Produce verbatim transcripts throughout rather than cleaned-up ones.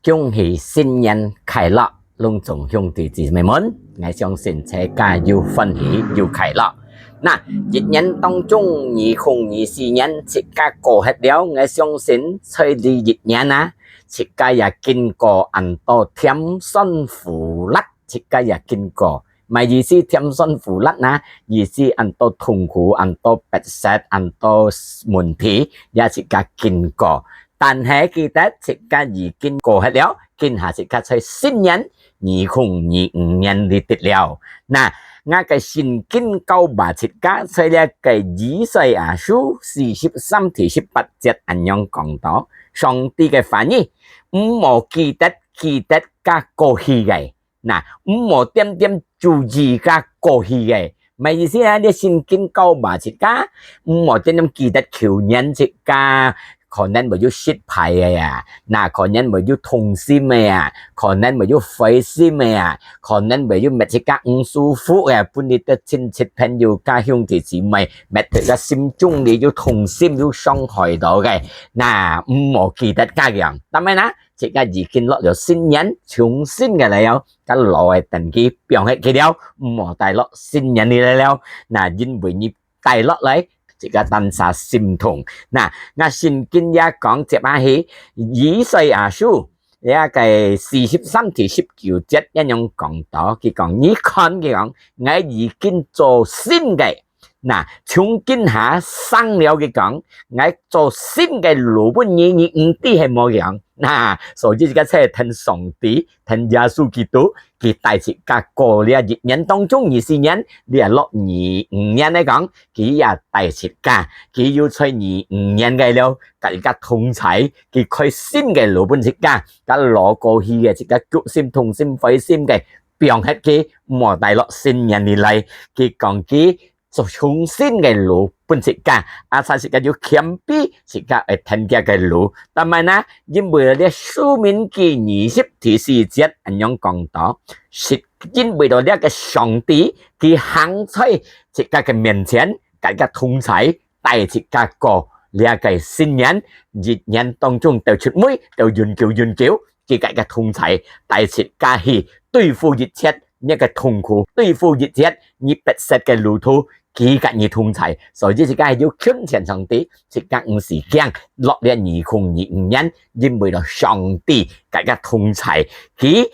恭喜新年快樂，攏總兄弟姊妹們，𠊎相信自家又歡喜又快樂。那，一年當中，二零二四年自家過忒了，𠊎相信在這一年啊，自家也經過恁多甜酸苦辣，自家也經過。麼个意思甜酸苦辣呢？意思恁多痛苦，恁多迫切，恁多問題，也自家經過。 但係記得自家已經過忒了，今下自家在新年，二零二五年裡底了。那，𠊎个聖經教𠊎自家在這个以賽亞書四十三第十八節恁樣講到，上帝个話語，毋好記得，記得該過去个，那，毋好恬恬注意該過去个。麼个意思啊？這聖經教𠊎自家，毋好恬恬記得舊年自家可能會有失敗个啊，那可能會有痛心个啊，可能會有灰心个啊，可能會有搣自家毋舒服个，分你个親戚朋友、家兄弟姊妹搣自家心中裡有痛心、有傷害到个，那毋好記得該樣。但係呢，自家已經落了新年，重新个來哦。 該老个等佢放忒去了，毋好帶落新年裡來了。那因為你帶落來，自家單儕心痛。那，𠊎聖經也講接下去，以賽亞書，這个四十三第十九節恁樣講到，佢講，你看，佢講，𠊎已經做新个，那，從今下生了，佢講，𠊎做新个路分你，你毋知係無？佢講。 那，所以自家就跈上帝，跈耶穌基督，佢帶自家過這一年當中，二四年，這落二五年來講，佢也帶自家，佢又在二五年个了，佮自家同在，佢開新个路分自家，該老過去个自家激心、痛心、灰心个，放忒佢，莫帶落新年裡來。佢講佢 做重新个路分自家，啊，自家有謙卑，自家會跈佢个路。但係呢，因為這申命記二十第四節恁樣講到，係因為到這个上帝，佢行在自家个面前，佮自家同在，帶自家過這个新年，一年當中到出尾，到永久永久，佢佮自家同在，帶自家去對付一切 你个痛苦，對付一切你迫切个路途，佢佮你同在。所以自家係有近前上帝，自家毋使驚，落這二空二五年，因為到上帝佮自家同在，佢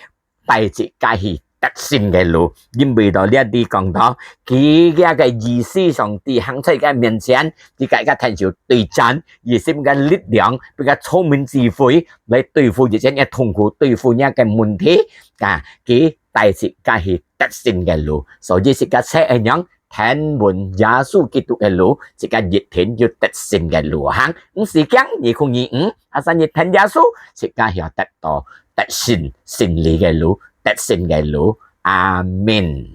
帶自家去得勝个路。因為到這裡講到，佢个意思，上帝行在佢面前，佢佮自家𢯭手對戰，佢心个力量，比較聰明智慧，來對付一切个痛苦，對付你个問題。啊，佢 帶自家去得勝个路。所以自家就恁樣跈穩耶穌基督个路，自家一定有得勝个路行。毋使驚，二空二五，啊，三日跈耶穌，自家曉得到得勝勝利个路，得勝个路。阿們。